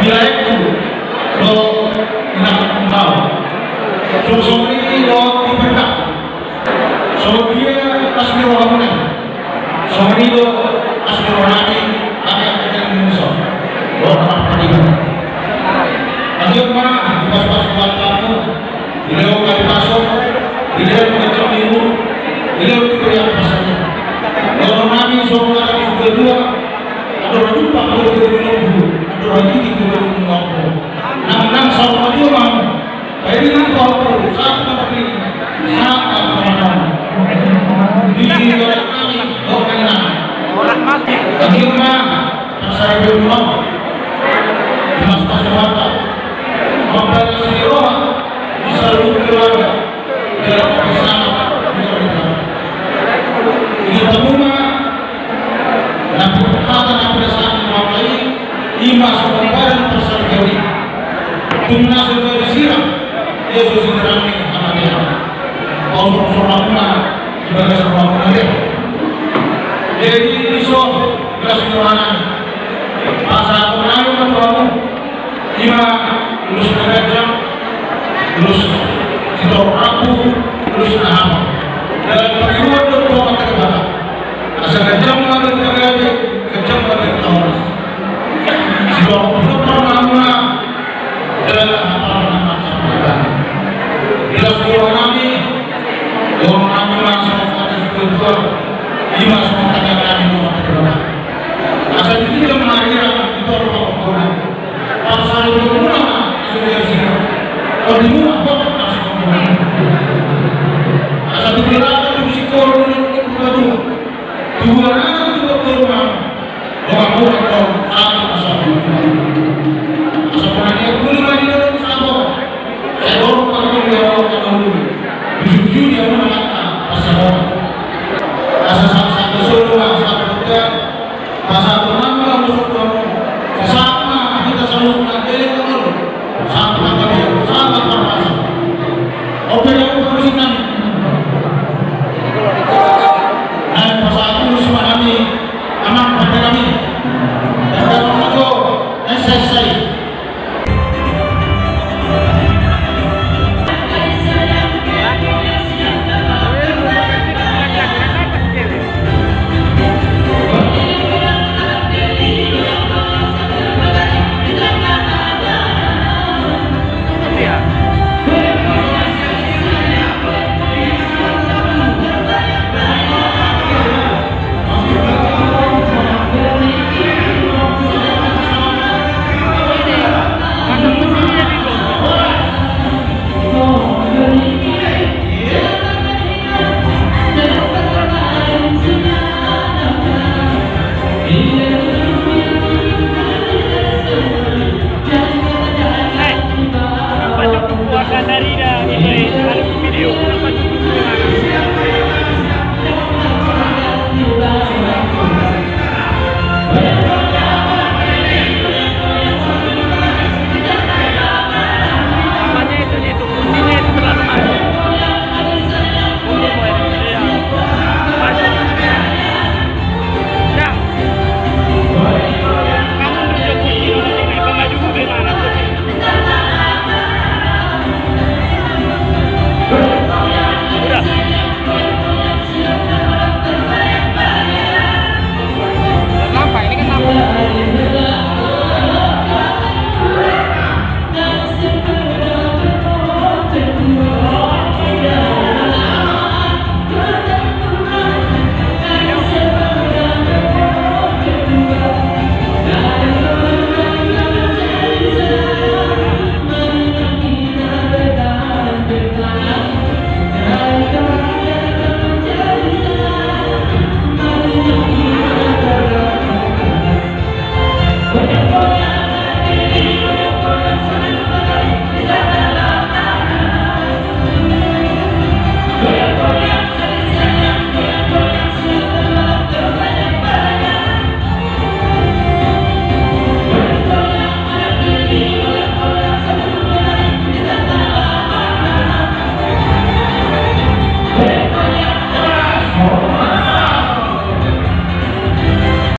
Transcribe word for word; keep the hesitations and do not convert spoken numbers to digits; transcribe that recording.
Laekku dohot inangku, songon i dohot di pernah. Songon dia las ni rohamuna, songon i do las ni rohanami, hami angka na manjalo dohot na marpariban. Anggiat ma dipasupasu Tuhanta hamu, dilehon halipason, dilehon ganjang ni umur, dilehon tu dia pasangnya. Dohononnami songon hata ni situa-tua: Andor na dumpak do di lombu, andor na titik do di lombu. Nang, nang saur matua ma hamu, paidina tu ahu, sahat tu na pardenggan, sahat tu na pardenggan. Di dohononnami dohot na inang, anggiat ma parsaripeon muna, dipasupasu Tuhanta, mambahen las ni roha di saluhut keluarga, jala parsama di keluarga. Ingot hamu ma na hata na pinasahat ni rohanta i, i ma songon badan parsaripeon i. Tung na so jadi sirang, ia so sinirang ni hamatean. Pausur-usur hamu ma di bagasan rohamuna be. Jadi dison las ni rohanami, pasahatonnami ma tu hamu, i ma ulos na ganjang, ulos sitorop rambu, ulos na hapal. Jala pangidoan do tu Amanta Debata, asa ganjang ma gabe tagabe, ganjang ma gabe tahoras. Sitorop pinompar ma hamuna, jala hapal ma na marcampur Debata. Di las ni rohanami, dohononnami ma songon hata ni situa-tua, i ma songon tangiangnami tu Amanta Debata. Asa di ginjang ma hira, di toru ma hongkona. Parsaripeon muna ma na so jadi sirang. Tondimuna hot na sikompon. Asa tu birata tu sikoru ni lombu na tua. Tu bulan anak tu doktor ma. Dongan-dongan do, sahat tu na sahat. Asa pernah dia pulih lagi dalam sabor. Sabor panggung dia mau kata dulu. Jujur dia mau mata. Asa sahat-sahat solo, sahat-sahat. Pasahatonnami ma ulos tu hamu. Sasama hita saluhutna, elek ma molo. Sahat ma gabe, sahat ma parmasa. Ope na upa musiknami. Naeng pasahat ulos ma hami, amang pandenami. Dangka ma jo, esa-esa i.